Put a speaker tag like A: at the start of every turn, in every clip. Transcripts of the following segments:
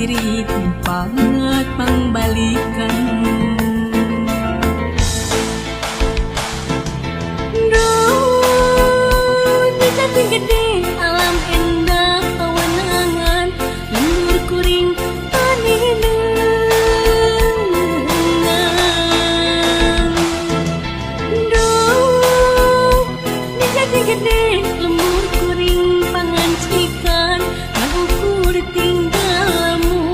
A: ciri tempat pangbalikan. Duh, di gede alam endah pawenangan lembur kuring paninengan. Duh, di gede lembur kuring pangancikan ngan ukur tinggal lamunan.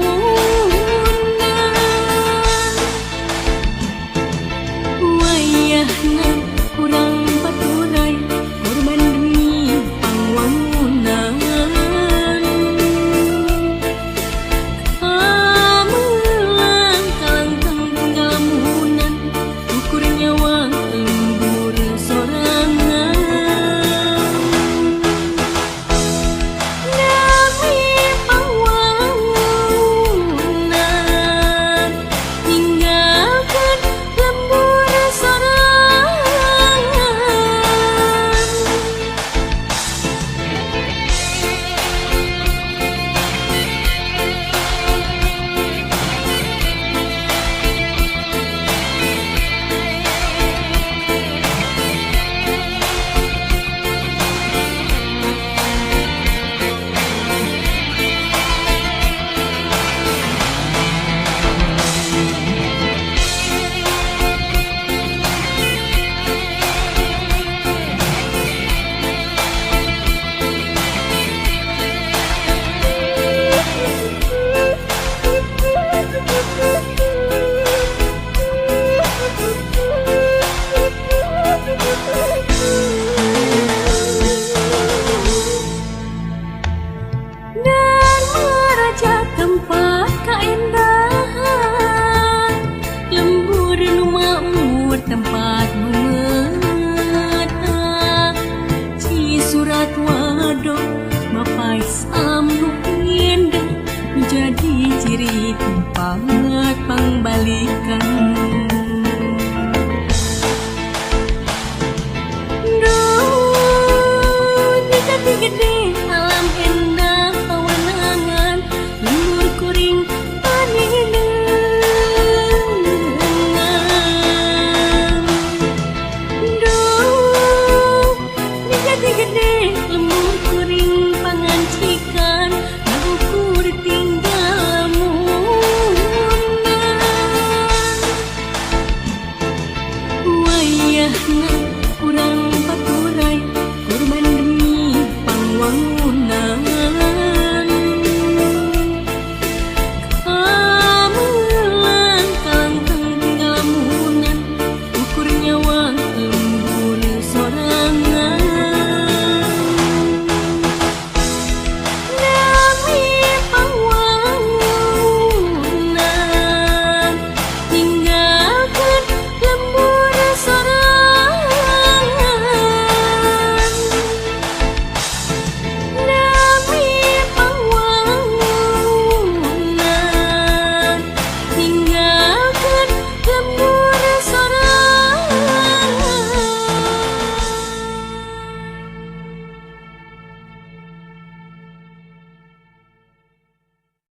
A: Wayahna urang paturay korban demi pangwangunan. Kamelang kalangkang tinggal lamunan ukur nyawa lembur sorangan. Demi pangwangunan ninggalkeun lembur sorangan. Dan meraja tempat kaendahan lembur nu makmur tempat bumetah Cisurat wadon mapais am nu indah menjadi ciri tempat pangbalikan.